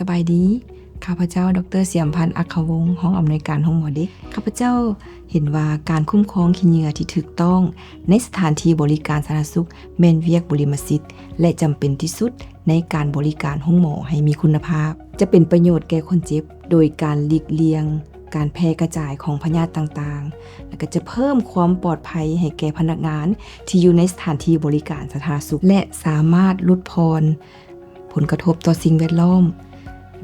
ສະບາຍດີ, ຂ້າພະເຈົ້າ ດອກເຕີ ສຽມພັນ ອັກຂະວົງ, ຮອງອຳນວຍການໂຮງໝໍເດັກ. ຂ້າພະເຈົ້າເຫັນວ່າການຄຸ້ມຄອງຂີ້ເຫຍື້ອທີ່ຖືກຕ້ອງໃນສະຖານທີ່ບໍລິການສາທາລະນະສຸກ ແມ່ນວຽກບຸລິມະສິດ ແລະ ຈຳເປັນທີ່ສຸດໃນການບໍລິການໂຮງໝໍໃຫ້ມີຄຸນນະພາບ. ຈະເປັນປະໂຫຍດແກ່ຄົນເຈັບ ໂດຍການຫຼີກລ່ຽງການແຜ່ກະຈາຍຂອງພະຍາດຕ່າງໆ ແລະ ກໍຈະເພີ່ມຄວາມປອດໄພໃຫ້ແກ່ພະນັກງານທີ່ຢູ່ໃນສະຖານທີ່ບໍລິການສາທາລະນະສຸກ ແລະ ສາມາດຫຼຸດຜ່ອນ ຜົນກະທົບຕໍ່ສິ່ງແວດລ້ອມ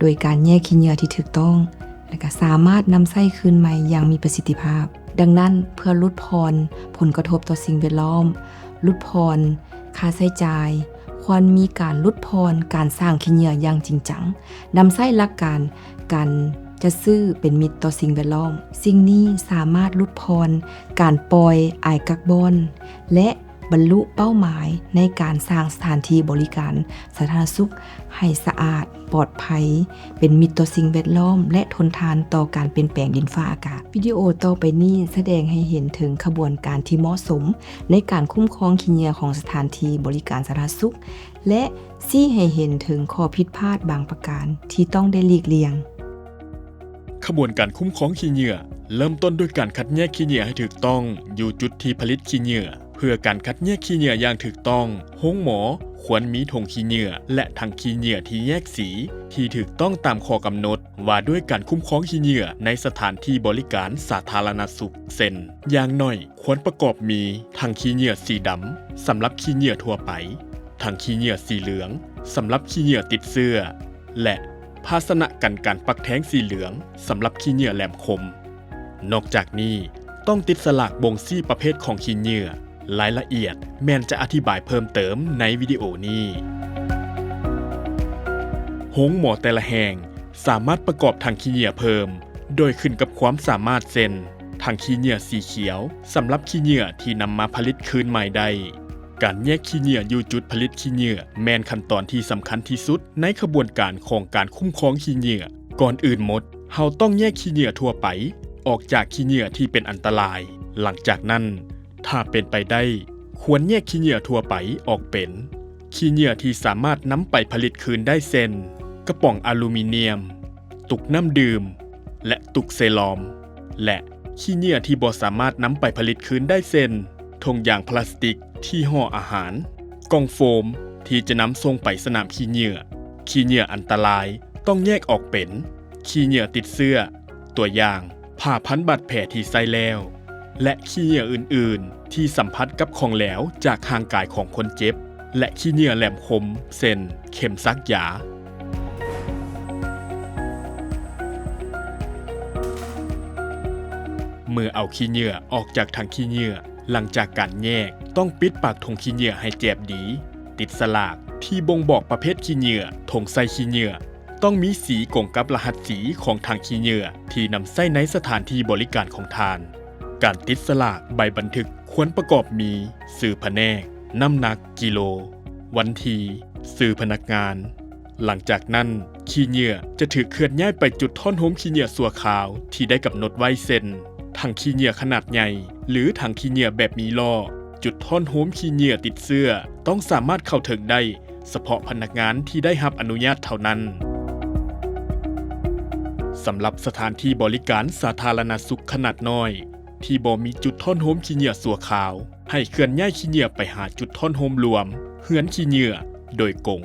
ໂດຍການແຍກຂີ້ເຫຍື້ອທີ່ຖືກຕ້ອງ ແລະ ກະສາມາດນຳໃຊ້ຄືນໃໝ່ຢ່າງມີປະສິດທິພາບ. ດັ່ງນັ້ນ, ເພື່ອຫຼຸດຜ່ອນຜົນກະທົບຕໍ່ສິ່ງແວດລ້ອມ, ຫຼຸດຜ່ອນຄ່າໃຊ້ຈ່າຍ, ຄວນມີການຫຼຸດຜ່ອນການສ້າງຂີ້ເຫຍື້ອຢ່າງຈິງຈັງ, ນຳໃຊ້ຫຼັກການການຈັດຊື້ເປັນມິດຕໍ່ສິ່ງແວດລ້ອມ. ສິ່ງນີ້ສາມາດຫຼຸດຜ່ອນການປ່ອຍອາຍກັກບອນ ແລະ ບັນລຸເປົ້າໝາຍໃນການສ້າງສະຖານທີ່ບໍລິການສາທາລະນະສຸກໃຫ້ສະອາດ, ປອດໄພ, ເປັນມິດຕໍ່ສິ່ງແວດລ້ອມ ແລະ ທົນທານຕໍ່ການປ່ຽນແປງດິນຟ້າອາກາດ. ວິດີໂອຕໍ່ໄປນີ້ສະແດງໃຫ້ເຫັນເຖິງຂະບວນການທີ່ເໝາະສົມໃນການຄຸ້ມຄອງຂີ້ເຫຍື້ອຂອງສະຖານທີ່ບໍລິການສາທາລະນະສຸກ ແລະ ຊີ້ໃຫ້ເຫັນເຖິງຂໍ້ຜິດພາດບາງປະການທີ່ຕ້ອງໄດ້ຫຼີກລ່ຽງ. ຂະບວນການຄຸ້ມຄອງຂີ້ເຫຍື້ອເລີ່ມຕົ້ນດ້ວຍການຄັດແຍກຂີ້ເຫຍື້ອໃຫ້ຖືກຕ້ອງຢູ່ຈຸດທີ່ຜະລິດຂີ້ເຫຍື້ອ. ເພື່ອການຄັດແຍກຂີ້ເຫຍື້ອຢ່າງຖືກຕ້ອງ, ໂຮງໝໍຄວນມີຖົງຂີ້ເຫຍື້ອ ແລະ ຖັງຂີ້ເຫຍື້ອທີ່ແຍກສີທີ່ຖືກຕ້ອງຕາມຂໍ້ກຳນົດວ່າດ້ວຍການຄຸ້ມຄອງຂີ້ເຫຍື້ອໃນສະຖານທີ່ບໍລິການສາທາລະນະສຸກ ເຊັ່ນ ຢ່າງໜ້ອຍຄວນປະກອບມີຖັງຂີ້ເຫຍື້ອສີດຳສຳລັບຂີ້ເຫຍື້ອທົ່ວໄປ, ຖັງຂີ້ເຫຍື້ອສີເຫຼືອງສຳລັບຂີ້ເຫຍື້ອຕິດເຊື້ອ ແລະ ພາຊະນະກັນການປັກແທງສີເຫຼືອງສຳລັບຂີ້ເຫຍື້ອແຫຼມຄົມ. ນອກຈາກນີ້, ຕ້ອງຕິດສະຫຼາກບົ່ງຊີ້ປະເພດຂອງຂີ້ເຫຍື້ອ, ລາຍລະອຽດແມ່ນຈະອະທິບາຍເພີ່ມເຕີມໃນວິດີໂອນີ້. ໂຮງໝໍແຕ່ລະແຫ່ງສາມາດປະກອບຖັງຂີ້ເຫຍື້ອເພີ່ມ ໂດຍຂຶ້ນກັບຄວາມສາມາດ ເຊັ່ນ ຖັງຂີ້ເຫຍື້ອສີຂຽວສຳລັບຂີ້ເຫຍື້ອທີ່ນຳມາຜະລິດຄືນໃໝ່ໄດ້. ການແຍກຂີ້ເຫຍື້ອຢູ່ຈຸດຜະລິດຂີ້ເຫຍື້ອແມ່ນຂັ້ນຕອນທີ່ສຳຄັນທີ່ສຸດໃນຂະບວນການຂອງການຄຸ້ມຄອງຂີ້ເຫຍື້ອ. ກ່ອນອື່ນໝົດ, ເຮົາຕ້ອງແຍກຂີ້ເຫຍື້ອທົ່ວໄປອອກຈາກຂີ້ເຫຍື້ອທີ່ເປັນອັນຕະລາຍ. ຫຼັງຈາກນັ້ນ, ຖ້າເປັນໄປໄດ້, ຄວນແຍກຂີ້ເຫຍື້ອທົ່ວໄປອອກເປັນ ຂີ້ເຫຍື້ອທີ່ສາມາດນຳໄປຜະລິດຄືນໄດ້ ເຊັ່ນ ກະປ໋ອງອາລູມີນຽມ, ຕຸກນ້ຳດື່ມ ແລະ ຕຸກເຊລອມ ແລະ ຂີ້ເຫຍື້ອທີ່ບໍ່ສາມາດນຳໄປຜະລິດຄືນໄດ້ ເຊັ່ນ ຖົງຢາງພລາສຕິກທີ່ຫໍ່ອາຫານ, ກ່ອງໂຟມທີ່ຈະນຳສົ່ງໄປສະໜາມຂີ້ເຫຍື້ອ. ຂີ້ເຫຍື້ອອັນຕະລາຍຕ້ອງແຍກອອກເປັນ ຂີ້ເຫຍື້ອຕິດເຊື້ອ, ຕົວຢ່າງ, ຜ້າພັນບາດແຜທີ່ໃຊ້ແລ້ວ ແລະ ຂີ້ເຫຍື້ອອື່ນໆທີ່ສຳຜັດກັບຂອງແຫຼວຈາກຮ່າງກາຍຂອງຄົນເຈັບ ແລະ ຂີ້ເຫຍື້ອແຫຼມຄົມ ເຊັ່ນ ເຂັມສັກຢາ. ເມື່ອເອົາຂີ້ເຫຍື້ອອອກຈາກຖັງຂີ້ເຫຍື້ອ, ຫຼັງຈາກການແຍກ, ຕ້ອງປິດປາກຖົງຂີ້ເຫຍື້ອໃຫ້ແຈບດີ, ຕິດສະຫຼາກທີ່ບົ່ງບອກປະເພດຂີ້ເຫຍື້ອ, ຖົງໃສ່ຂີ້ເຫຍື້ອ, ຕ້ອງມີສີກົງກັບລະຫັດສີຂອງຖັງຂີ້ເຫຍື້ອທີ່ນຳໃຊ້ໃນສະຖານທີ່ບໍລິການຂອງທ່ານ. ການຕິດສະຫຼາກໃບບັນທຶກຄວນປະກອບມີ ຊື່ພະແນກ, ນ້ຳໜັກ, ກິໂລ, ວັນທີ, ຊື່ພະນັກງານ. ຫຼັງຈາກນັ້ນ, ຂີ້ເຫຍື້ອຈະຖືກເຄື່ອນຍ້າຍໄປຈຸດທ້ອນໂຮມຂີ້ເຫຍື້ອຊົ່ວຄາວທີ່ໄດ້ກຳນົດໄວ້ ເຊັ່ນ ຖັງຂີ້ເຫຍື້ອຂະໜາດໃຫຍ່ ຫຼື ຖັງຂີ້ເຫຍື້ອແບບມີລໍ້. ຈຸດທ້ອນໂຮມຂີ້ເຫຍື້ອຕິດເຊື້ອຕ້ອງສາມາດເຂົ້າເຖິງໄດ້ ສະເພາະພະນັກງານທີ່ໄດ້ຮັບອະນຸຍາດເທົ່ານັ້ນ. ສຳລັບສະຖານທີ່ບໍລິການສາທາລະນະສຸກຂະໜາດນ້ອຍທີ່ບໍ່ມີຈຸດທ້ອນໂຮມຂີ້ເຫຍື້ອຊົ່ວຄາວ, ໃຫ້ເຄື່ອນຍ້າຍຂີ້ເຫຍື້ອໄປຫາຈຸດທ້ອນໂຮມລວມເຮືອນຂີ້ເຫຍື້ອໂດຍກົງ.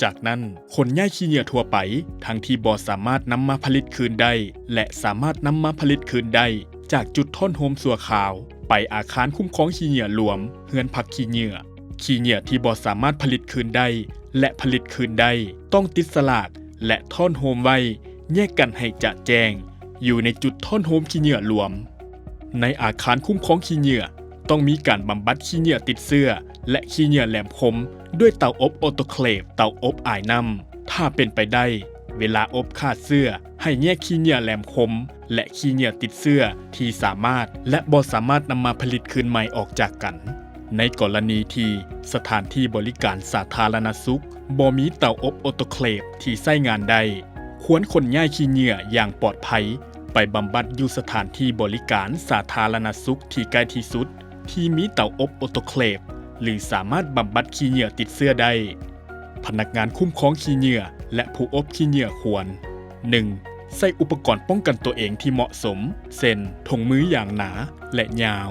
ຈາກນັ້ນ, ຂົນຍ້າຍຂີ້ເຫຍື້ອທົ່ວໄປ ທັງທີ່ບໍ່ສາມາດນຳມາຜະລິດຄືນໄດ້ ແລະ ສາມາດນຳມາຜະລິດຄືນໄດ້ ຈາກຈຸດທ້ອນໂຮມຊົ່ວຄາວ ໄປອາຄານຄຸ້ມຄອງຂີ້ເຫຍື້ອລວມເຮືອນພັກຂີ້ເຫຍື້ອ. ຂີ້ເຫຍື້ອທີ່ບໍ່ສາມາດຜະລິດຄືນໄດ້ ແລະ ຜະລິດຄືນໄດ້ ຕ້ອງຕິດສະຫຼາກ ແລະ ທ້ອນໂຮມໄວ້ແຍກກັນໃຫ້ຈະແຈ້ງ ຢູ່ໃນຈຸດທ້ອນໂຮມຂີ້ເຫຍື້ອລວມ. ໃນອາຄານຄຸ້ມຄອງຂີ້ເຫຍື້ອ ຕ້ອງມີການບຳບັດຂີ້ເຫຍື້ອຕິດເຊື້ອ ແລະ ຂີ້ເຫຍື້ອແຫຼມຄົມດ້ວຍເຕົາອົບໂອໂຕເຄລບ, ເຕົາອົບອາຍນ້ຳ. ຖ້າເປັນໄປໄດ້, ເວລາອົບຂ້າເຊື້ອ ໃຫ້ແຍກຂີ້ເຫຍື້ອແຫຼມຄົມ ແລະ ຂີ້ເຫຍື້ອຕິດເຊື້ອທີ່ສາມາດ ແລະ ບໍ່ສາມາດນຳມາຜະລິດຄືນໃໝ່ອອກຈາກກັນ. ໃນກໍລະນີທີ່ສະຖານທີ່ບໍລິການສາທາລະນະສຸກບໍ່ມີເຕົາອົບໂອໂຕເຄລບທີ່ໃຊ້ງານໄດ້, ຄວນຂົນຍ້າຍຂີ້ເຫຍື້ອຢ່າງປອດໄພໄປບຳບັດຢູ່ສະຖານທີ່ບໍລິການສາທາລະນະສຸກທີ່ໃກ້ທີ່ສຸດ ທີ່ມີເຕົາອົບໂອໂຕເຄລບ ຫຼື ສາມາດບຳບັດຂີ້ເຫຍື້ອຕິດເຊື້ອໄດ້. ພະນັກງານຄຸ້ມຄອງຂີ້ເຫຍື້ອ ແລະ ຜູ້ອົບຂີ້ເຫຍື້ອຄວນ ໜຶ່ງ ໃສ່ອຸປະກອນປ້ອງກັນຕົວເອງທີ່ເໝາະສົມ ເຊັ່ນ ຖົງມືຢ່າງໜາ ແລະ ຍາວ,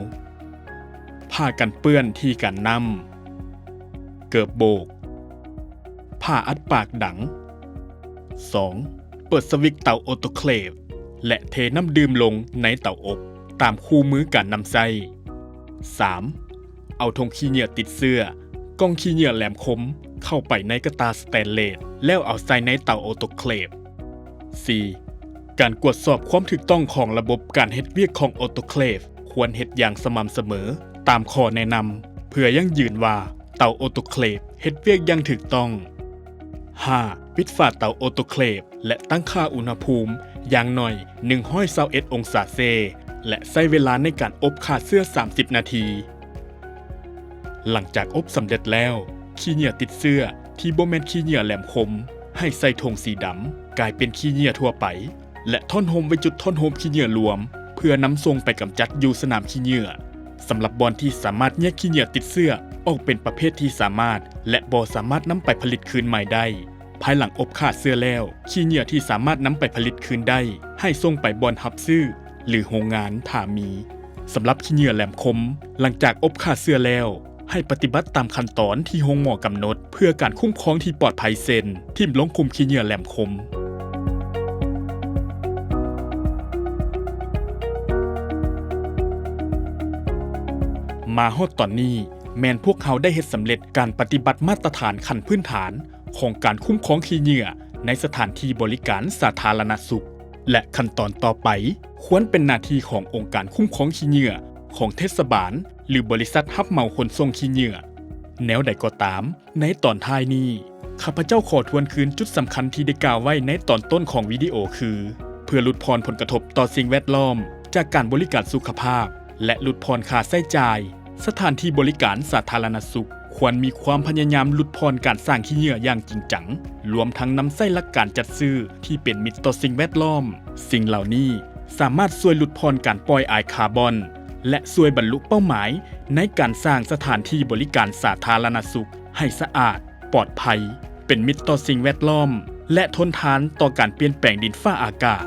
ຜ້າກັນເປື້ອນທີ່ກັນນ້ຳ, ເກີບໂບກ, ຜ້າອັດປາກດັງ. ສອງ ເປີດສະວິດເຕົາໂອໂຕເຄລບ ແລະ ເທນ້ຳດື່ມລົງໃນເຕົາອົບ ຕາມຄູ່ມືການນຳໃຊ້. ສາມ ເອົາຖົງຂີ້ເຫຍື້ອຕິດເຊື້ອ, ກ່ອງຂີ້ເຫຍື້ອແຫຼມຄົມ ເຂົ້າໄປໃນກະຕ່າສະແຕນເລດ ແລ້ວເອົາໃສ່ໃນເຕົາໂອໂຕເຄລບ. ສີ່ ການກວດສອບຄວາມຖືກຕ້ອງຂອງລະບົບການເຮັດວຽກຂອງໂອໂຕເຄລບ ຄວນເຮັດຢ່າງສະໝ່ຳສະເໝີ ຕາມຂໍ້ແນະນຳ ເພື່ອຢັ້ງຢືນວ່າເຕົາໂອໂຕເຄລບເຮັດວຽກຢ່າງຖືກຕ້ອງ. ຫ້າ ປິດຝາເຕົາໂອໂຕເຄລບ ແລະ ຕັ້ງຄ່າອຸນຫະພູມຢ່າງໜ້ອຍໜຶ່ງຮ້ອຍຊາວເອັດອົງສາເຊ ແລະ ໃຊ້ເວລາໃນການອົບຂ້າເຊື້ອສາມສິບນາທີ. ຫຼັງຈາກອົບສຳເລັດແລ້ວ, ຂີ້ເຫຍື້ອຕິດເຊື້ອທີ່ບໍ່ແມ່ນຂີ້ເຫຍື້ອແຫຼມຄົມ ໃຫ້ໃສ່ຖົງສີດຳ ກາຍເປັນຂີ້ເຫຍື້ອທົ່ວໄປ ແລະ ທ້ອນໂຮມໄວ້ຈຸດທ້ອນໂຮມຂີ້ເຫຍື້ອລວມ ເພື່ອນຳສົ່ງໄປກຳຈັດຢູ່ສະໜາມຂີ້ເຫຍື້ອ. ສຳລັບບ່ອນທີ່ສາມາດແຍກຂີ້ເຫຍື້ອຕິດເຊື້ອອອກເປັນປະເພດທີ່ສາມາດ ແລະ ບໍ່ສາມາດນຳໄປຜະລິດຄືນໃໝ່ໄດ້, ພາຍຫຼັງອົບຂ້າເຊື້ອແລ້ວ, ຂີ້ເຫຍື້ອທີ່ສາມາດນຳໄປຜະລິດຄືນໄດ້ ໃຫ້ສົ່ງໄປບ່ອນຮັບຊື້ ຫຼື ໂຮງງານ ຖ້າມີ. ສຳລັບຂີ້ເຫຍື້ອແຫຼມຄົມ, ຫຼັງຈາກອົບຂ້າເຊື້ອແລ້ວ, ໃຫ້ປະຕິບັດຕາມຂັ້ນຕອນທີ່ໂຮງໝໍກຳນົດ ເພື່ອການຄຸ້ມຄອງທີ່ປອດໄພ ເຊັ່ນ ຖິ້ມລົງຂຸມຂີ້ເຫຍື້ອແຫຼມຄົມ. ມາຮອດຕອນນີ້, ແມ່ນພວກເຮົາໄດ້ເຮັດສຳເລັດການປະຕິບັດມາດຕະຖານຂັ້ນພື້ນຖານຂອງການຄຸ້ມຄອງຂີ້ເຫຍື້ອໃນສະຖານທີ່ບໍລິການສາທາລະນະສຸກ. ແລະ ຂັ້ນຕອນຕໍ່ໄປ ຄວນເປັນໜ້າທີ່ຂອງອົງການຄຸ້ມຄອງຂີ້ເຫຍື້ອຂອງເທດສະບານ ຫຼື ບໍລິສັດຮັບເໝົາຂົນສົ່ງຂີ້ເຫຍື້ອ. ແນວໃດກໍຕາມ, ໃນຕອນທ້າຍນີ້, ຂ້າພະເຈົ້າຂໍທວນຄືນຈຸດສຳຄັນທີ່ໄດ້ກ່າວໄວ້ໃນຕອນຕົ້ນຂອງວິດີໂອຄື ເພື່ອຫຼຸດຜ່ອນຜົນກະທົບຕໍ່ສິ່ງແວດລ້ອມຈາກການບໍລິການສຸຂະພາບ ແລະ ຫຼຸດຜ່ອນຄ່າໃຊ້ຈ່າຍ, ສະຖານທີ່ບໍລິການສາທາລະນະສຸກ ຄວນມີຄວາມພະຍາຍາມຫຼຸດຜ່ອນການສ້າງຂີ້ເຫຍື້ອຢ່າງຈິງຈັງ, ລວມທັງນຳໃຊ້ຫຼັກການຈັດຊື້ທີ່ເປັນມິດຕໍ່ສິ່ງແວດລ້ອມ. ສິ່ງເຫຼົ່ານີ້ສາມາດຊ່ວຍຫຼຸດຜ່ອນການປ່ອຍອາຍຄາບອນ ແລະ ຊ່ວຍບັນລຸເປົ້າໝາຍໃນການສ້າງສະຖານທີ່ບໍລິການສາທາລະນະສຸກໃຫ້ສະອາດ, ປອດໄພ, ເປັນມິດຕໍ່ສິ່ງແວດລ້ອມ ແລະ ທົນທານຕໍ່ການປ່ຽນແປງດິນຟ້າອາກາດ.